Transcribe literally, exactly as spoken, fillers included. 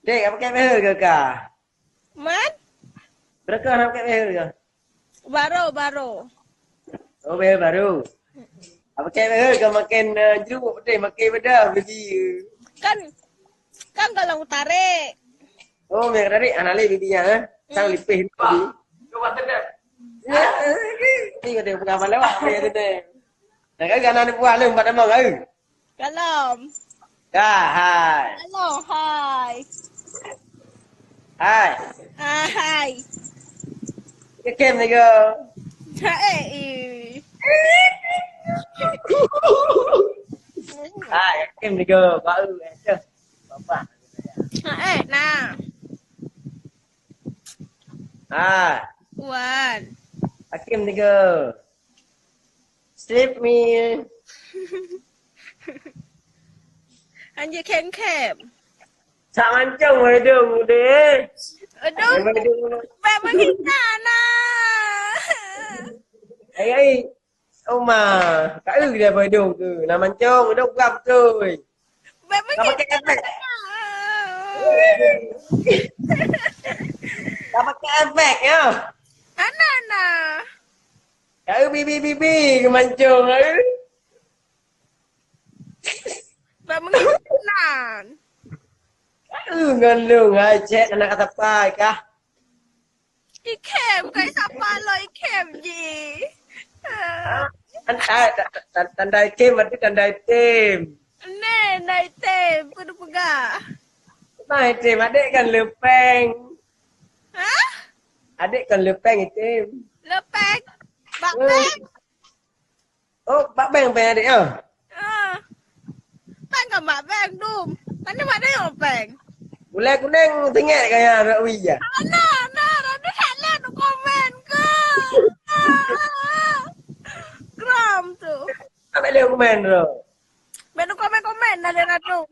Dek, apa kek behel ke ka? Man? Berapa nak kek behel ke? Baru, baru. Oh, behel baru. Apa kek behel ke makin uh, jeruk betul, makin beda biji. Kan, kan kalau tarik. Oh, mereka tarik, anak leh bibinya, eh? Sang lipih tadi. Ini ada pegang malam, apa ya, Dede? Nah, kan, kan ada buah lem, pada mau, kan? Kalom. Dah, hai. Halo, hai. Hai. Ah, hai. Ke kem ni ke? Hai, eh. Hai, ke kem ni ke? Baru, eh. Cah. Bapak. Hai, eh, nah. Hai. Wan. Hakim ni ke? Save me. Anjir kem-kem. Sak mancong hidung deh. Aduh. Hidung. Bak menghina nah. Ai ai. Oma, kak eu dia hidung tu. Nak mancong, hidung gap tu. Bak menghina. Apa kek efek? Apa kek efek ya? Ana ana. Kau bibi-bibi ke mancung, eh? Bak menginan. Kau ngon lu, hai cek anak kata pai kah? Ikem, kai sapa lo ikem ji. Tanda tanda ikem berarti tanda item. Neh, nai tem, kudu peugah. Nai tem, adek kan lepeng. Hah? Adek kan lepeng item. Lepeng? Bak peng? Oh, bak peng peng adek ah. Ah. Peng kan bak peng dum. Tadi mak dayong peng. Gulai kuning tinggal kaya rak wi ya. Ana, ana, ada tak lihat komen ke? Gram tu. Tak boleh komen tu. Bèk komen-komen na lé ratu.